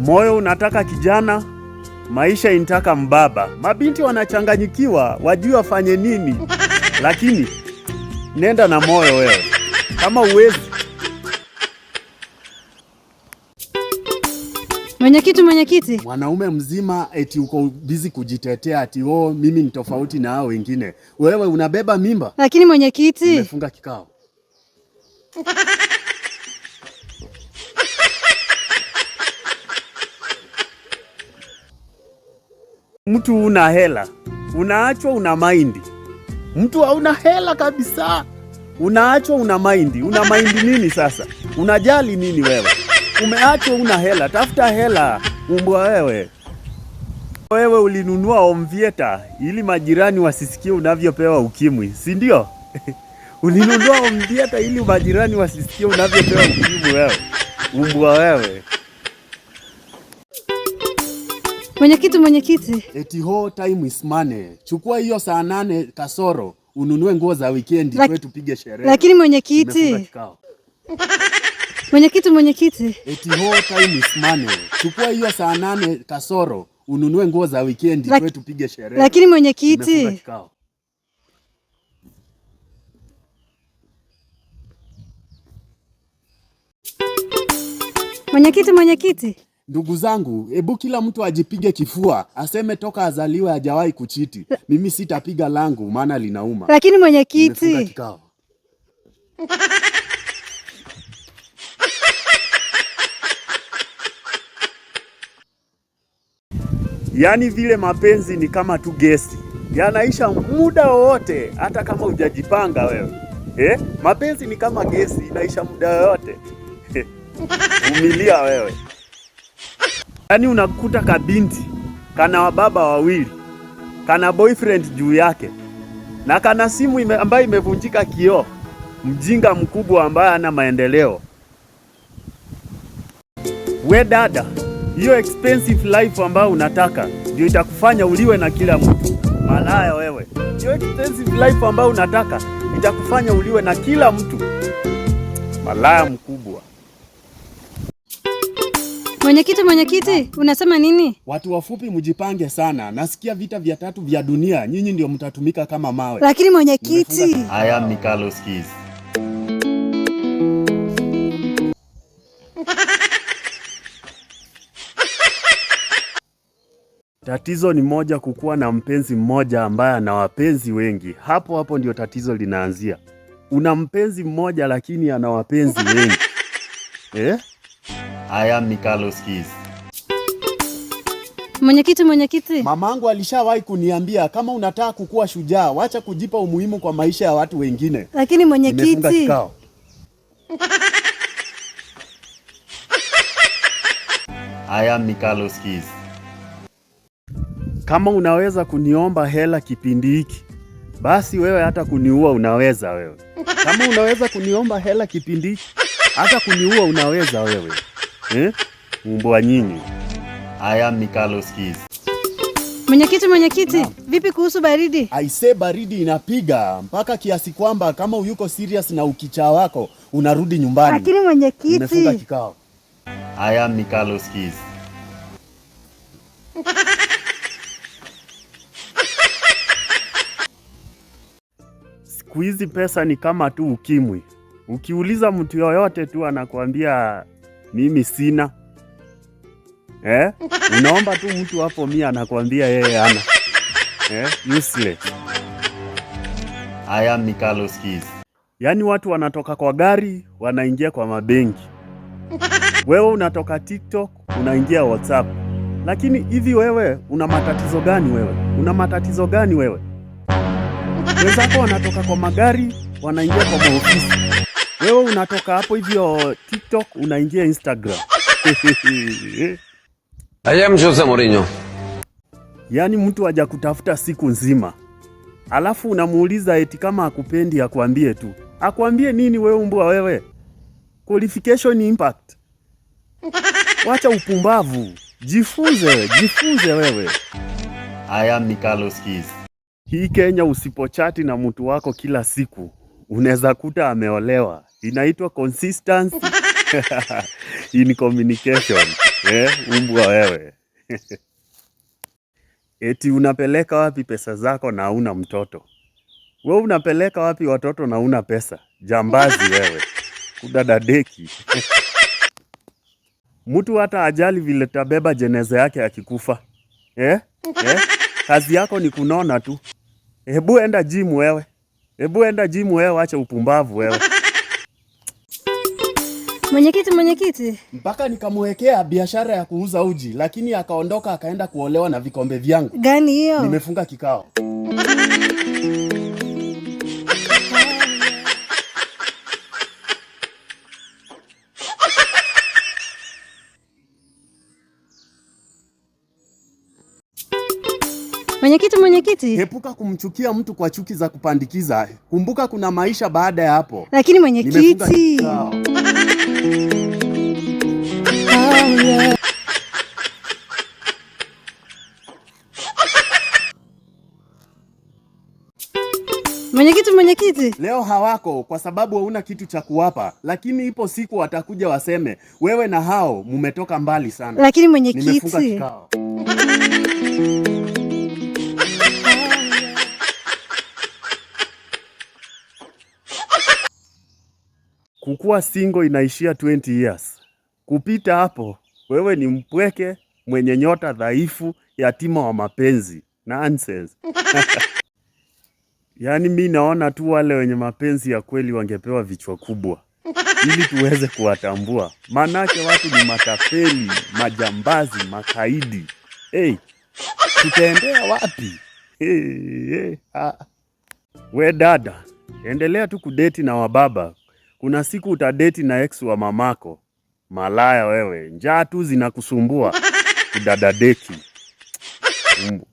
Moyo unataka kijana, maisha inataka mbaba. Mabinti wanachanganyikiwa, wajui wafanye nini, lakini nenda na moyo wewe, kama uwezi. Mwenyekiti, mwenyekiti. Mwanaume mzima eti uko busy kujitetea ati, "Oh, mimi ni tofauti na hao wengine." Wewe unabeba mimba. Lakini mwenyekiti. Nimefunga kikao. Mtu una hela, unaachwa una maindi. Mtu hauna hela kabisa, unaachwa una maindi. Una maindi nini sasa? Unajali nini wewe? Umeachwa una hela, tafuta hela, umbwa wewe. Wewe ulinunua home theater ili majirani wasisikie unavyopewa ukimwi, si ndio? Ulinunua home theater ili majirani wasisikie unavyopewa ukimwi wewe. Umbwa wewe. Mwenyekiti, mwenyekiti. Eti ho, time is money. Chukua hiyo saa 8 kasoro ununue nguo za weekend kwetu tupige sherehe. Lakini Nimefunga mwenyekiti. Kikao. Mwenyekiti, mwenyekiti. Eti ho, time is money. Chukua hiyo saa 8 kasoro ununue nguo za weekend kwetu tupige sherehe. Lakini Nimefunga mwenyekiti. Kikao. Mwenyekiti, mwenyekiti. Ndugu zangu, hebu kila mtu ajipige kifua, aseme toka azaliwe hajawahi kuchiti. Mimi sitapiga langu maana linauma. Lakini Nimefunga mwenyekiti. Kikao. Yaani vile mapenzi ni kama tu gesi, yanaisha muda wowote, hata kama hujajipanga wewe eh? Mapenzi ni kama gesi, inaisha muda wowote. Vumilia wewe. Yaani unakuta kabinti kana wababa wawili, kana boyfriend juu yake na kana simu ambayo imevunjika kioo. Mjinga mkubwa ambaye hana maendeleo. We dada, hiyo expensive life ambayo unataka ndio itakufanya uliwe na kila mtu. Malaya wewe. Hiyo expensive life ambayo unataka itakufanya uliwe na kila mtu. Malaya mkubwa. Mwenyekiti, mwenyekiti, unasema nini? Watu wafupi mjipange sana. Nasikia vita vya tatu vya dunia, nyinyi ndio mtatumika kama mawe. Lakini mwenyekiti. I am Carlos Keys. Tatizo ni moja, kukuwa na mpenzi mmoja ambaye ana wapenzi wengi. Hapo hapo ndio tatizo linaanzia. Una mpenzi mmoja lakini ana wapenzi wengi eh? I am Carlos Keys. Mwenyekiti, mwenyekiti. Mamangu alishawahi kuniambia kama unataka kukuwa shujaa, wacha kujipa umuhimu kwa maisha ya watu wengine. Lakini Nimefunga mwenyekiti. Kikao. I am Carlos Keys. Kama unaweza kuniomba hela kipindi hiki, basi wewe hata kuniua unaweza wewe. Kama unaweza kuniomba hela kipindi hiki, hata kuniua unaweza wewe. Eh? Mbwa nyinyi. I am Carlos Keys. Mwenyekiti, mwenyekiti, vipi kuhusu baridi? Aisee, baridi inapiga mpaka kiasi kwamba kama uyuko serious na ukichaa wako unarudi nyumbani. Lakini mwenyekiti. Nimefunga kikao. I am Carlos Keys. Siku hizi pesa ni kama tu ukimwi. Ukiuliza mtu yoyote tu anakuambia mimi sina. Eh? Unaomba tu mtu hapo 100 anakuambia yeye hana. Eh? Useless. I am Carlos Keys. Yaani watu wanatoka kwa gari, wanaingia kwa mabenki. Wewe unatoka TikTok, unaingia WhatsApp. Lakini hivi wewe una matatizo gani wewe? Una matatizo gani wewe? Wenzako wanatoka kwa magari, wanaingia kwa maofisi. Wewe unatoka hapo hivyo TikTok, unaingia Instagram. I am Jose Mourinho. Yaani mtu hajakutafuta siku nzima, alafu unamuuliza eti kama akupendi akuambie tu. Akuambie nini wewe umbwa wewe? Qualification impact. Wacha upumbavu. Jifunze, jifunze wewe. I am Carlos Keys. Hii Kenya usipochati na mtu wako kila siku, unaweza kuta ameolewa. Inaitwa consistency in communication. Umbwa wewe. Eti unapeleka wapi pesa zako na huna mtoto? We unapeleka wapi watoto na huna pesa? Jambazi wewe. Kudadadeki. Mtu hata ajali vile tabeba jeneza yake akikufa. Eh? Eh? Kazi yako ni kunona tu. Hebu enda gym wewe. Hebu enda gym wewe, acha upumbavu wewe. Mwenyekiti, mwenyekiti, Mpaka nikamwekea biashara ya kuuza uji, lakini akaondoka akaenda kuolewa na vikombe vyangu. Gani hiyo? Nimefunga kikao. Mwenyekiti, mwenyekiti. Epuka kumchukia mtu kwa chuki za kupandikiza. Kumbuka kuna maisha baada ya hapo. Lakini Nimefunga mwenyekiti. kikao. Mwenyekiti, mwenyekiti. Leo hawako kwa sababu hauna kitu cha kuwapa, lakini ipo siku watakuja waseme wewe na hao mumetoka mbali sana. Lakini Nimefunga mwenyekiti. kikao. Kukuwa single inaishia 20 years. Kupita hapo, wewe ni mpweke mwenye nyota dhaifu, yatima wa mapenzi. Nonsense. Yaani mi naona tu wale wenye mapenzi ya kweli wangepewa vichwa kubwa ili tuweze kuwatambua. Manake watu ni matapeli, majambazi, makaidi. Hey, tutaendea wapi? Hey, hey, ah. We dada, endelea tu kudeti na wababa. Kuna siku utadeti na ex wa mamako. Malaya wewe, njaa tu zinakusumbua. Kudadadeki. Umbu.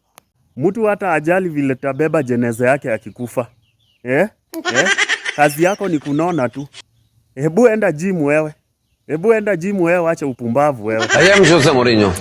Mtu hata ajali vile tabeba jeneza yake akikufa. Eh? Eh? Kazi yako ni kunona tu. Hebu enda gym wewe. Hebu enda gym wewe, acha upumbavu wewe. I am Jose Mourinho.